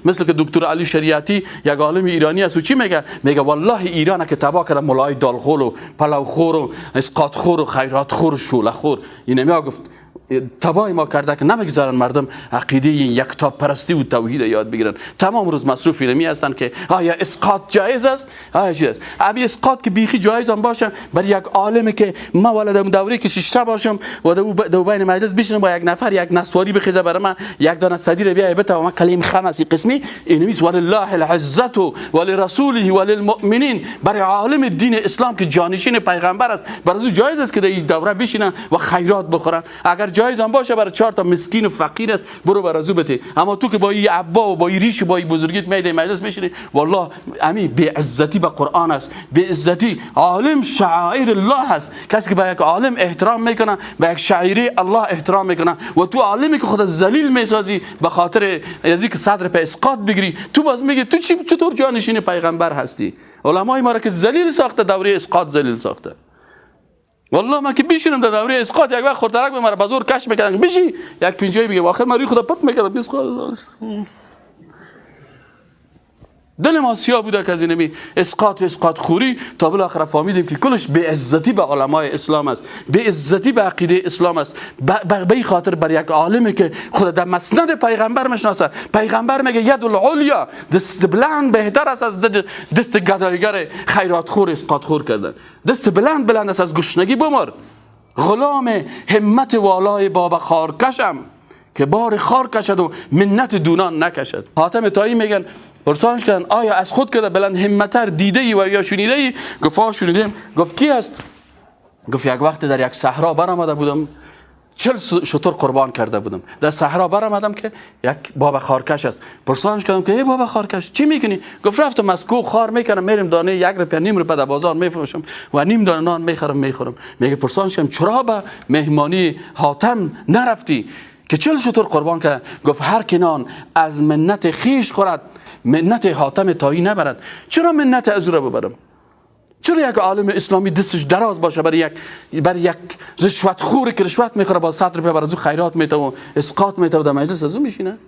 مثل که دکتر علی شریعتی یک عالم ایرانی است و چی میگه؟ میگه والله ایران که تباه کرده ملای دالخور و پلوخور و اسقاط خور و خیرات خور و شوله خور، این میگه گفت تباه ما کرده که نمیگذارن مردم عقیده یکتا پرستی و توحید یاد بگیرن. تمام روز مصروف علمی هستن که آیا اسقاط جایز است؟ آیا چیز است؟ ابی اسقاط که بیخی جایز هم باشه برای یک عالمی که ما ولدم دوره که ششته باشم و دو بین مجلس بشینم با یک نفر یک نسواری بخیزه برای من یک دانه صدیر بیای بته و من کلیم خم است قسمی اینمیس ولله العزت ولرسوله وللمؤمنین. برای عالم دین اسلام که جانشین پیغمبر است برای او جایز است که در این دوره بشینه و خیرات بخوره. اگر جایز هم باشه برای 4 تا مسکین و فقیر است برو بر ازو بته. اما تو که با این عبا و با این ریش و با این بزرگیت میای مجلس میشینی، والله امی بی عزتی به قرآن است، بی عزتی عالم شعائر الله است. کسی که به یک عالم احترام میکنه به یک شاعری الله احترام میکنه و تو عالمی که خود ذلیل میسازی به خاطر از اینکه صدر په اسقاط بگیری، تو باز میگی تو چی چطور جانشین پیغمبر هستی؟ علمای ما را که ذلیل ساخته دوره اسقاط ذلیل ساخته. والله من که بیشینم در دوره اسقاط یک وقت خورترک به مرا بزرگ کش میکردن بشی یک پینجای بگه آخر من روی خدا پت میکردم. دل ما سیاه بوده که از اینمی اسقاط و اسقاط خوری تا بالاخره فهمیدیم که کلش بی عزتی به علمای اسلام است، بی عزتی به عقیده اسلام است. به خاطر بر یک عالمی که خود در مسند پیغمبر میشناسه، پیغمبر میگه ید العلیا، دست بلند بهتر است از دست گدایگر خیرات خور اسقاط خور کردن. دست بلند بلند است از گشنگی بمر. غلام همت والای بابا خارکشم که بار خار کشد و منت دونان نکشد. حاتم طایی میگن پرسانش کردن آیا از خود کرده بلند همتر دیده ای و یا شنیده ای؟ گفت آ شنیدیم. گفت کی است؟ گفت یک وقت در یک صحرا برآمده بودم، 40 شتر قربان کرده بودم، در صحرا برآمدم که یک بابا خارکش است. پرسانش کردم که ای بابا خارکش چی میکنی؟ گفت رفتم از کوه خار میکنم، میرم دانه 1 روپیه نیم روپیه در بازار میفروشم و نیم دانه نان میخرم میخورم. میگه پرسانش کردم چرا به مهمانی حاتم نرفتی که 40 شتر قربان کرد؟ گفت هر که نان از منت خیش خورد منت حاتم طایی نبرد. چرا منت از او را ببرم؟ چرا یک عالم اسلامی دستش دراز باشه برای یک رشوت خوری که رشوت میخوره با 100 روپیه برای از او خیرات میته و اسقاط میته و در مجلس از او میشینه؟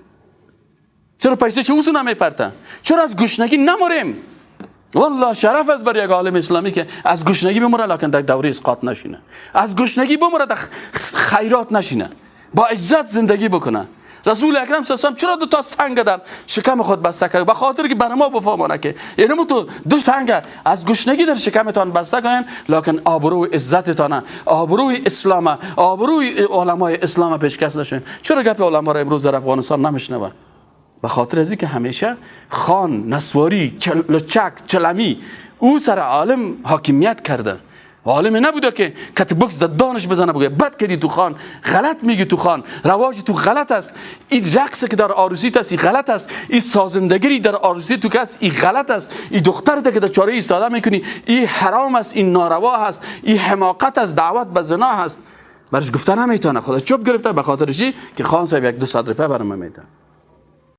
چرا پیسه چه اوسو نمیپرته؟ چرا از گشنگی نمریم؟ والله شرف است بر یک عالم اسلامی که از گشنگی بمره لکن در دوره اسقاط نشینه، از گشنگی بمره در خیرات نشینه، با عزت زندگی بکنه. رسول اکرم صلی الله علیه و چرا 2 تا سنگ در شکم خود بسته کرد؟ به خاطر که بر ما بفهمانه که یعنی تو 2 سنگ از گشنگی در شکمتان بسته کنین لکن آبروی عزتتان، آبروی اسلام، آبروی علمای اسلام پیشکش نشین. چرا گپ علما را امروز در افغانستان نمیشنوه؟ به خاطر از اینکه همیشه خان، نسواری، لچک، چلمی او سر عالم حاکمیت کرده. عالم نبوده که کت بکس در دانش بزنه بگه بد کردی تو خان، غلط میگی تو خان، رواج تو غلط است، این رقص که در عروسی است این غلط است، این سازندگی در عروسی تو که است این غلط است، این دخترت که در چاره ایستاده میکنی این حرام است، این ناروا است، این حماقت است، دعوت به زنا است. برش گفته نمیتونه، خدا چوب گرفته به خاطر چی که خان صاحب 1-2 صد روپیه برام میده.